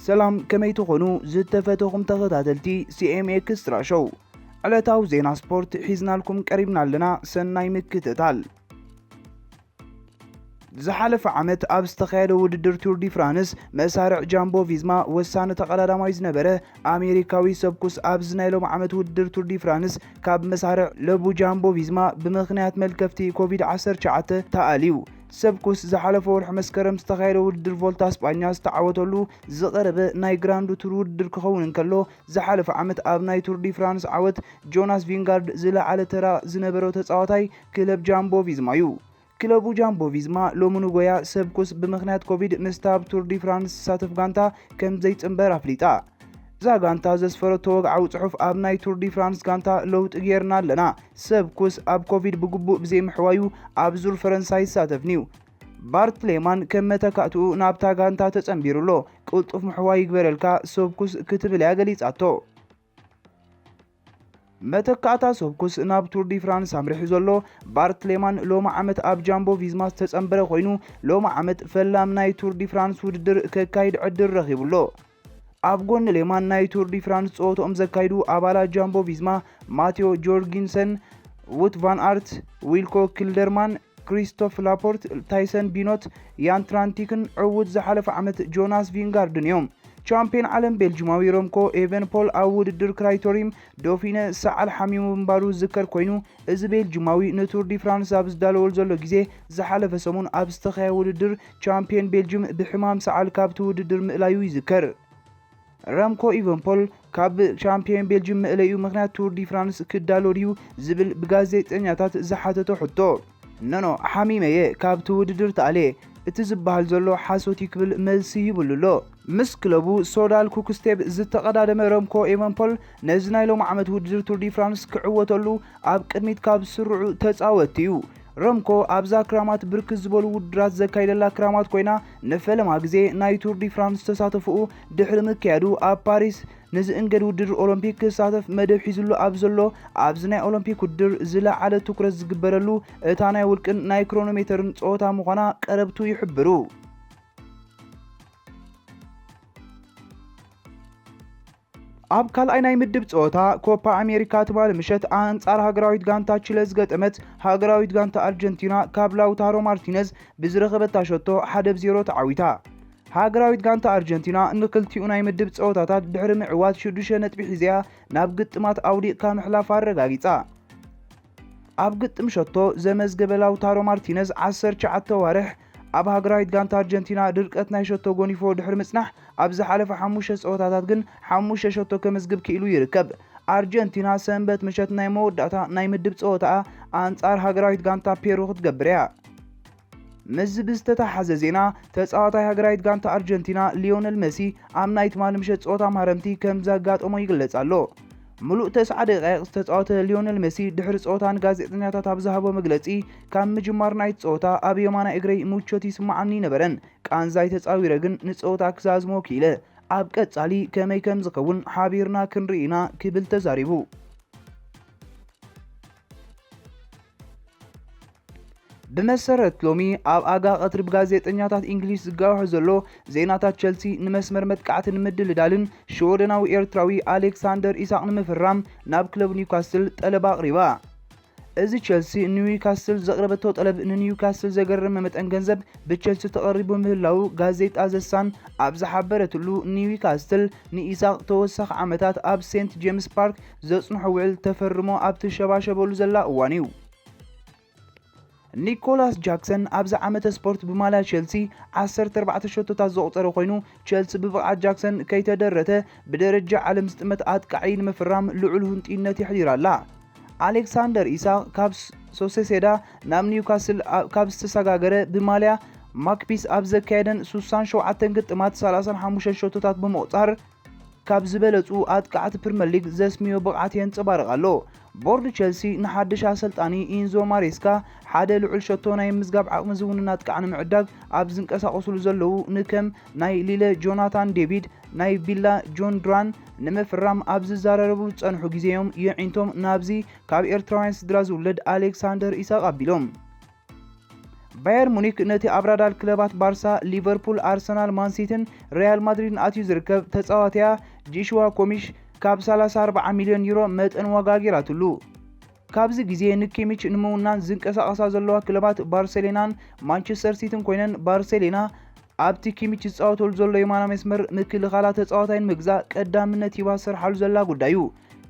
ሰላም፣ ከመይ ትኾኑ ዝተፈተኹም ተኸታተልቲ ሲ ኤም ኤክስትራ ሾው? ዕለታዊ ዜና ስፖርት ሒዝናልኩም ቀሪብና ኣለና። ሰናይ ምክትታል። ዝሓለፈ ዓመት ኣብ ዝተኻየደ ውድድር ቱር ዲ ፍራንስ፣ መሳርዕ ጃምቦ ቪዝማ ወሳኒ ተቐዳዳማይ ዝነበረ ኣሜሪካዊ ሰብኩስ ኣብዚ ናይ ሎም ዓመት ውድድር ቱር ዲ ፍራንስ ካብ መሳርዕ ለቡ ጃምቦ ቪዝማ ብምኽንያት መልከፍቲ ኮቪድ ዓሰርተ ትሽዓተ ተኣልዩ። ሰብኩስ ዝሓለፈ ወርሒ መስከረም ዝተኻየደ ውድድር ቮልታ ስጳኛ ዝተዓወተሉ ዝቐረበ ናይ ግራንድ ቱር ውድድር ክኸውን እንከሎ፣ ዝሓለፈ ዓመት ኣብ ናይ ቱር ዲ ፍራንስ ዓወት ጆናስ ቪንጋርድ ዝለዓለ ተራ ዝነበሮ ተጻዋታይ ክለብ ጃምቦ ቪዝማ እዩ። ክለቡ ጃምቦ ቪዝማ ሎሚ ንጎያ ሰብኩስ ብምኽንያት ኮቪድ ምስታ ኣብ ቱር ዲ ፍራንስ ዝሳተፍ ጋንታ ከም ዘይጽንበር ኣፍሊጣ። እዛ ጋንታ ዘስፈረቶ ወግዓዊ ጽሑፍ ኣብ ናይ ቱር ዲ ፍራንስ ጋንታ ለውጢ ጌርና ኣለና። ሰብኩስ ኣብ ኮቪድ ብግቡእ ብዘይምሕዋዩ ኣብ ዙር ፈረንሳ ይሳተፍን'ዩ። ባርት ሌማን ከም መተካእትኡ ናብታ ጋንታ ተጸንቢሩ ኣሎ። ቅልጡፍ ምሕዋይ ይግበረልካ ሰብኩስ ክትብል እያ ገሊጻቶ። መተካእታ ሰብኩስ ናብ ቱር ዲ ፍራንስ ኣምሪሑ ዘሎ ባርት ሌማን ሎሚ ዓመት ኣብ ጃምቦ ቪዝማ ዝተጸንበረ ኮይኑ፣ ሎሚ ዓመት ፈላም ናይ ቱር ዲ ፍራንስ ውድድር ከካይድ ዕድል ረኺቡ ኣሎ። ኣብ ጎኒ ሌማን ናይ ቱር ዲ ፍራንስ ጸወታኦም ዘካይዱ ኣባላት ጃምቦ ቪዝማ ማቴዎ ጆርጊንሰን፣ ውት ቫን ኣርት፣ ዊልኮ ክልደርማን፣ ክሪስቶፍ ላፖርት፣ ታይሰን ቢኖት፣ ያን ትራንቲክን ዕዉት ዝሓለፈ ዓመት ጆናስ ቪንጋርድን እዮም። ቻምፒዮን ዓለም ቤልጅማዊ ረምኮ ኤቨንፖል ኣብ ውድድር ክራይቶሪም ዶፊነ ሰዓል ሓሚሙ ምንባሩ ዝዝከር ኮይኑ፣ እዚ ቤልጅማዊ ንቱር ዲ ፍራንስ ኣብ ዝዳለወሉ ዘሎ ግዜ ዝሓለፈ ሰሙን ኣብ ዝተኻየ ውድድር ቻምፒዮን ቤልጅም ብሕማም ሰዓል ካብቲ ውድድር ምእላዩ ይዝከር። ረምኮ ኢቨንፖል ካብ ቻምፒዮን ቤልጅም ምእለዩ ምኽንያት ቱር ዲ ፍራንስ ክዳሎ ድዩ ዝብል ብጋዜጠኛታት ዝሓተቶ ሕቶ፣ ኖኖ፣ ሓሚመየ ካብቲ ውድድር ተኣልየ፣ እቲ ዝበሃል ዘሎ ሓሶት እዩ ክብል መልሲ ይብሉ ኣሎ። ምስ ክለቡ ሶዳል ኩክስቴብ ዝተቐዳደመ ረምኮ ኤቨንፖል ነዚ ናይ ሎም ዓመት ውድድር ቱር ዲ ፍራንስ ክዕወተሉ ኣብ ቅድሚት ካብ ዝስርዑ ተጻወትቲ እዩ። ረምኮ ኣብዛ ክራማት ብርክት ዝበሉ ውድድራት ዘካይደላ ክራማት ኮይና፣ ንፈለማ ግዜ ናይ ቱር ዲ ፍራንስ ተሳተፍኡ ድሕሪ ምክያዱ ኣብ ፓሪስ ንዝእንገድ ውድድር ኦሎምፒክ ክሳተፍ መደብ ሒዝሉ ኣብ ዘሎ ኣብዚ ናይ ኦሎምፒክ ውድድር ዝለዓለ ትኩረት ዝግበረሉ እታ ናይ ውልቅን ናይ ክሮኖሜተርን ጸወታ ምዃና ቀረብቱ ይሕብሩ። ኣብ ካልኣይ ናይ ምድብ ጸወታ ኮፓ ኣሜሪካ ትማሊ ምሸት ኣንጻር ሃገራዊት ጋንታ ቺለ ዝገጠመት ሃገራዊት ጋንታ ኣርጀንቲና ካብ ላውታሮ ማርቲነዝ ብዝረኸበታ ሸቶ ሓደ ብ ዜሮ ተዓዊታ። ሃገራዊት ጋንታ ኣርጀንቲና ንክልቲኡ ናይ ምድብ ጸወታታት ድሕሪ ምዕዋት ሽዱሽተ ነጥቢ ሒዘያ ናብ ግጥማት ኣውዲቕካ ምሕላፋ ኣረጋጊጻ። ኣብ ግጥም ሸቶ ዘመዝገበ ላውታሮ ማርቲነዝ ዓሰርተ ትሽዓተ ኣዋርሕ ኣብ ሃገራዊት ጋንታ ኣርጀንቲና ድርቀት ናይ ሸቶ ጎኒፎ ድሕሪ ምጽናሕ፣ ኣብ ዝሓለፈ ሓሙሽተ ጸወታታት ግን ሓሙሽተ ሸቶ ከመዝግብ ክኢሉ ይርከብ። ኣርጀንቲና ሰንበት ምሸት ናይ መወዳእታ ናይ ምድብ ጸወታኣ ኣንጻር ሃገራዊት ጋንታ ፔሩ ክትገብር እያ። ምስዚ ብዝተተሓሓዘ ዜና፣ ተጻዋታይ ሃገራዊት ጋንታ ኣርጀንቲና ሊዮነል መሲ ኣብ ናይ ትማሊ ምሸት ጸወታ ማህረምቲ ከም ዘጋጠሞ ይግለጽ ኣሎ። ምሉእ ተስዓ ደቂቕ ዝተጻወተ ሊዮነል መሲ ድሕሪ ጸወታ ንጋዜጠኛታት ኣብ ዝሃቦ መግለጺ፣ ካብ ምጅማር ናይቲ ጸወታ ኣብ የማናይ እግረይ ምቾት ይስምዓኒ ኣይነበረን። ቃንዛይ ተጻዊረ ግን ንጸወታ ክዛዝሞ ክኢለ። ኣብ ቀጻሊ ከመይ ከም ዝኸውን ሓቢርና ክንርኢ ኢና ክብል ተዛሪቡ። ብመሰረት ሎሚ ኣብ ኣጋ ቀትሪ ብጋዜጠኛታት እንግሊዝ ዝጋውሑ ዘሎ ዜናታት፣ ቸልሲ ንመስመር መጥቃዕቲ ንምድልዳልን ሽወደናዊ ኤርትራዊ ኣሌክሳንደር ኢሳቕ ንምፍራም ናብ ክለብ ኒውካስል ጠለብ ኣቕሪባ። እዚ ቸልሲ ንኒውካስል ዘቕረበቶ ጠለብ ንኒውካስል ዘገረመ መጠን ገንዘብ ብቸልሲ ተቐሪቡ ምህላዉ ጋዜጣ ዘሳን ኣብ ዝሓበረትሉ፣ ኒውካስል ንኢሳቕ ተወሳኺ ዓመታት ኣብ ሴንት ጄምስ ፓርክ ዘጽንሖ ውዕል ተፈርሞ ኣብ ትሸባሸበሉ ዘላ እዋን እዩ። ኒኮላስ ጃክሰን ኣብዚ ዓመተ ስፖርት ብማልያ ቸልሲ ዓሰርተ ኣርባዕተ ሸቶታት ዘቑጸረ ኮይኑ፣ ቸልሲ ብብቕዓት ጃክሰን ከይተደረተ ብደረጃ ዓለም ዝጥመት ኣጥቃዒ ንምፍራም ልዑል ህንጡይነት የሕዲር ኣላ። ኣሌክሳንደር ኢሳቕ ካብ ስ-፣ ሶሴሴዳ ናብ ኒውካስል ኣ-፣ ካብ ዝተሰጋገረ ብማልያ ማክፒስ ኣብ ዘካየደን ስሳን ሸውዓተን ግጥማት ሰላሳን ሓሙሽተን ሸቶታት ብምቑጻር ካብ ዝበለጹ ኣጥቃዕቲ ፕሪመር ሊግ ዘስምዮ ብቕዓት የንጸባርቕ ኣሎ። ቦርድ ቸልሲ ንሓድሽ ኣሰልጣኒ ኢንዞ ማሬስካ ሓደ ልዑል ሸቶ ናይ ምዝጋብ ዓቕሚ ዝውንን ኣጥቃዕ ንምዕዳግ ኣብ ዝንቀሳቐሱሉ ዘለዉ፣ ንከም ናይ ሊለ ጆናታን ዴቪድ፣ ናይ ቪላ ጆን ዱራን ንምፍራም ኣብ ዝዘራረብሉ ዝጸንሑ ግዜ እዮም የዒንቶም ናብዚ ካብ ኤርትራውያን ስድራ ዝውለድ ኣሌክሳንደር ኢሳቕ ኣቢሎም። ባየር ሙኒክ ነቲ ኣብ ራዳር ክለባት ባርሳ፣ ሊቨርፑል፣ ኣርሰናል፣ ማንሲቲን ሪያል ማድሪድን ኣትዩ ዝርከብ ተጻዋትያ ጂሽዋ ኮሚሽ ካብ ሰላሳ ኣርባዓ ሚልዮን ዩሮ መጠን ዋጋ ገይራትሉ። ካብዚ ግዜ ንኪሚች ንምውናን ዝንቀሳቐሳ ዘለዋ ክለባት ባርሴሎናን ማንቸስተር ሲቲን ኮይነን፣ ባርሴሎና ኣብቲ ኪሚች ዝጻወተሉ ዘሎ የማና መስመር ምክልኻላ ተጻዋታይ ንምግዛእ ቀዳምነት ሂባ ዝሰርሓሉ ዘላ ጉዳይ እዩ።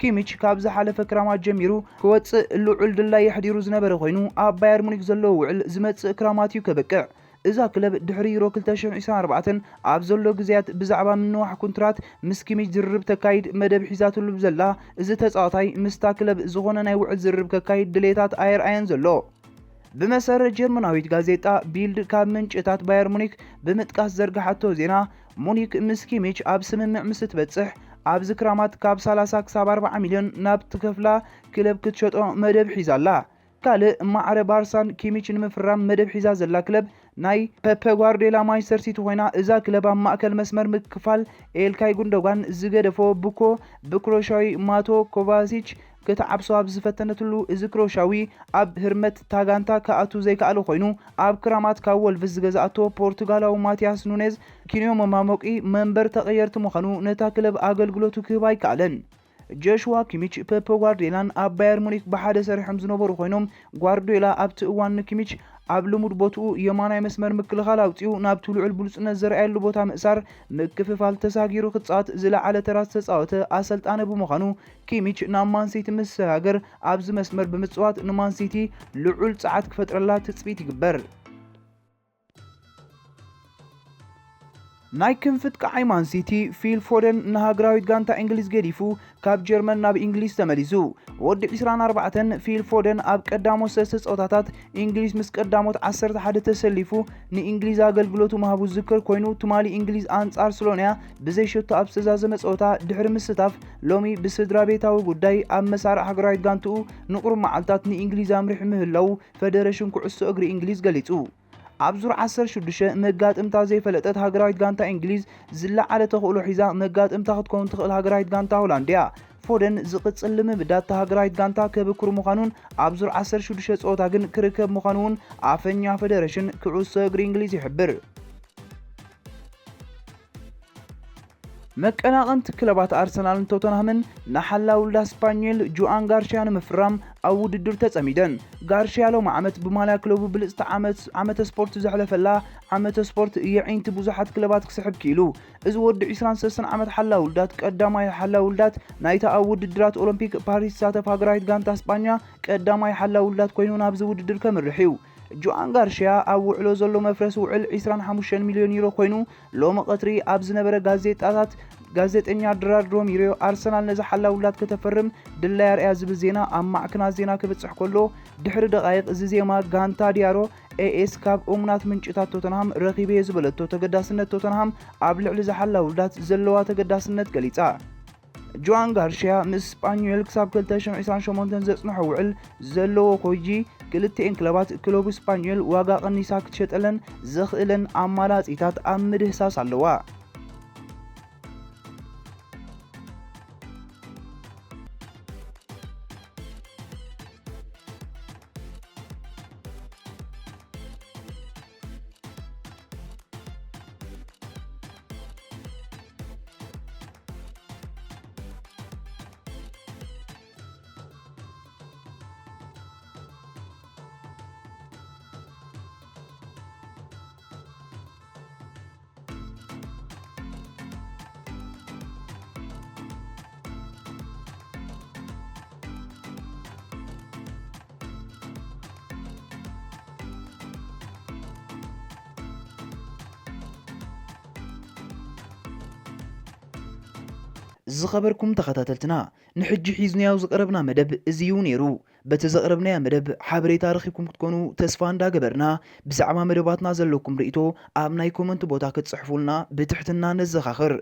ኪሚች ካብ ዝሓለፈ ክራማት ጀሚሩ ክወጽእ ልዑል ድላይ የሕዲሩ ዝነበረ ኮይኑ፣ ኣብ ባየር ሙኒክ ዘለዎ ውዕል ዝመጽእ ክራማት እዩ ከበቅዕ። እዛ ክለብ ድሕሪ ዩሮ ክልተ ሽሕን ዕስራን ኣርባዕተን ኣብ ዘሎ ግዜያት ብዛዕባ ምንዋሕ ኩንትራት ምስ ኪሚች ዝርርብ ተካይድ መደብ ሒዛትሉ ዘላ፣ እዚ ተጻዋታይ ምስታ ክለብ ዝኾነ ናይ ውዕል ዝርርብ ከካይድ ድሌታት ኣየርኣየን ዘሎ። ብመሰረት ጀርመናዊት ጋዜጣ ቢልድ ካብ ምንጭታት ባየር ሙኒክ ብምጥቃስ ዘርግሓቶ ዜና፣ ሙኒክ ምስ ኪሚች ኣብ ስምምዕ ምስ ትበጽሕ፣ ኣብዚ ክራማት ካብ ሰላሳ ክሳብ ኣርባዓ ሚልዮን ናብ ትከፍላ ክለብ ክትሸጦ መደብ ሒዛ ኣላ። ካልእ ማዕረ ባርሳን ኪሚች ንምፍራም መደብ ሒዛ ዘላ ክለብ ናይ ፔፐ ጓርዲዮላ ማንቸስተር ሲቲ ኮይና፣ እዛ ክለብ ኣብ ማእከል መስመር ምክፋል ኤልካይ ጉንዶጋን ዝገደፎ ብኮ ብክሮሻዊ ማቶ ኮቫሲች ክትዓብሶ ኣብ ዝፈተነትሉ፣ እዚ ክሮሻዊ ኣብ ህርመት ታጋንታ ክኣቱ ዘይከኣለ ኮይኑ፣ ኣብ ክራማት ካብ ወልቭስ ዝገዛእቶ ፖርቱጋላዊ ማቲያስ ኑኔዝ ኪንዮ መማሞቂ መንበር ተቐየርቲ ምዃኑ ነታ ክለብ ኣገልግሎቱ ክህብ ኣይከኣለን። ጆሽዋ ኪሚች ፔፕ ጓርዲዮላን ኣብ ባየር ሙኒክ ብሓደ ሰሪሖም ዝነበሩ ኮይኖም፣ ጓርዲዮላ ኣብቲ እዋን ንኪሚች ኣብ ልሙድ ቦትኡ የማናይ መስመር ምክልኻል ኣውጺኡ ናብቲ ልዑል ብሉጽነት ዘርኣየሉ ቦታ ምእሳር፣ ምክፍፋል ተሳጊሩ ክጻወት ዝለዓለ ተራ ዝተጻወተ ኣሰልጣኒ ብምዃኑ፣ ኪሚች ናብ ማንሲቲ ምስ ሰጋገር ኣብዚ መስመር ብምጽዋት ንማንሲቲ ልዑል ጸዓት ክፈጥረላ ትጽቢት ይግበር። ናይ ክንፊ ኣጥቃዓይ ማንሲቲ ፊል ፎደን ንሃገራዊት ጋንታ እንግሊዝ ገዲፉ ካብ ጀርመን ናብ እንግሊዝ ተመሊሱ። ወዲ ዕስራን ኣርባዕተን ፊል ፎደን ኣብ ቀዳሞት ሰለስተ ጸወታታት እንግሊዝ ምስ ቀዳሞት ዓሰርተ ሓደ ተሰሊፉ ንእንግሊዝ ኣገልግሎቱ ምሃቡ ዝዝከር ኮይኑ፣ ትማሊ እንግሊዝ ኣንጻር ስሎንያ ብዘይ ሸቶ ኣብ ዝተዛዘመ ጸወታ ድሕሪ ምስታፍ፣ ሎሚ ብስድራ ቤታዊ ጉዳይ ኣብ መሳርዕ ሃገራዊት ጋንትኡ ንቁሩብ መዓልታት ንእንግሊዝ ኣምሪሑ ምህላዉ ፈደረሽን ኩዕሶ እግሪ እንግሊዝ ገሊጹ። ኣብ ዙር ዓሰርተ ሽዱሽተ መጋጥምታ ዘይፈለጠት ሃገራዊት ጋንታ እንግሊዝ ዝለዓለ ተኽእሎ ሒዛ መጋጥምታ ክትከውን ትኽእል ሃገራዊት ጋንታ ሆላንድ እያ። ፎደን ዝቕጽል ልምምዳት እታ ሃገራዊት ጋንታ ከብክሩ ምዃኑን ኣብ ዙር ዓሰርተ ሽዱሽተ ጸወታ ግን ክርከብ ምዃኑ እውን ኣፈኛ ፈደረሽን ኩዕሶ እግሪ እንግሊዝ ይሕብር። መቀናቐንቲ ክለባት ኣርሰናልን ቶተንሃምን ንሓላው ውልዳ ስፓኞል ጁኣን ጋርሽያ ንምፍራም ኣብ ውድድር ተጸሚደን። ጋርሽያ ሎሚ ዓመት ብማልያ ክለቡ ብልጽቲ ዓመት፣ ዓመተ ስፖርት ዘሕለፈላ ዓመተ ስፖርት የዒንቲ ብዙሓት ክለባት ክስሕብ ክኢሉ። እዚ ወዲ ዕስራን ሰለስተን ዓመት ሓላው ውልዳት፣ ቀዳማይ ሓላው ውልዳት ናይታ ኣብ ውድድራት ኦሎምፒክ ፓሪስ ዝሳተፍ ሃገራዊት ጋንታ ስጳኛ ቀዳማይ ሓላው ውልዳት ኮይኑ ናብዚ ውድድር ከምርሕ እዩ። ጁኣን ጋርሽያ ኣብ ውዕሎ ዘሎ መፍረስ ውዕል ዕስራን ሓሙሽተን ሚልዮን ዩሮ ኮይኑ፣ ሎሚ ቀትሪ ኣብ ዝነበረ ጋዜጣታት፣ ጋዜጠኛ ድራርድ ሮሚሪዮ ኣርሰናል ነዚ ሓላው ውላድ ከተፈርም ድላይ ኣርኣያ ዝብል ዜና ኣብ ማዕከናት ዜና ክብጽሕ ከሎ፣ ድሕሪ ደቓይቕ እዚ ዜማ ጋንታ ዲያሮ ኤኤስ ካብ እሙናት ምንጭታት ቶተንሃም ረኺበዮ ዝበለቶ ተገዳስነት ቶተንሃም ኣብ ልዕሊ እዚ ሓላው ውላድ ዘለዋ ተገዳስነት ገሊጻ። ጆኣን ጋርሽያ ምስ ስጳኞል ክሳብ ክልተ ሽሕን ዕስራን ሸሞንተን ዘጽንሖ ውዕል ዘለዎ ኮይጂ፣ ክልቲኤን ክለባት ክለቡ ስጳኞል ዋጋ ቀኒሳ ክትሸጠለን ዘኽእለን ኣማራጺታት ኣብ ምድህሳስ ኣለዋ። ዝኸበርኩም ተኸታተልትና፣ ንሕጂ ሒዝናዮ ዝቐረብና መደብ እዚ እዩ ነይሩ። በቲ ዘቕረብናዮ መደብ ሓበሬታ ረኺብኩም ክትኮኑ ተስፋ እንዳገበርና፣ ብዛዕባ መደባትና ዘለኩም ርእይቶ ኣብ ናይ ኮመንት ቦታ ክትጽሕፉልና ብትሕትና ነዘኻኽር።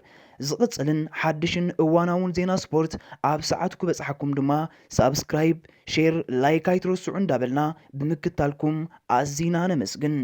ዝቕጽልን ሓድሽን እዋናውን ዜና ስፖርት ኣብ ሰዓቱ ክበጽሓኩም ድማ፣ ሳብስክራይብ፣ ሼር፣ ላይክ ኣይትረስዑ እንዳበልና ብምክታልኩም ኣዚና ነመስግን።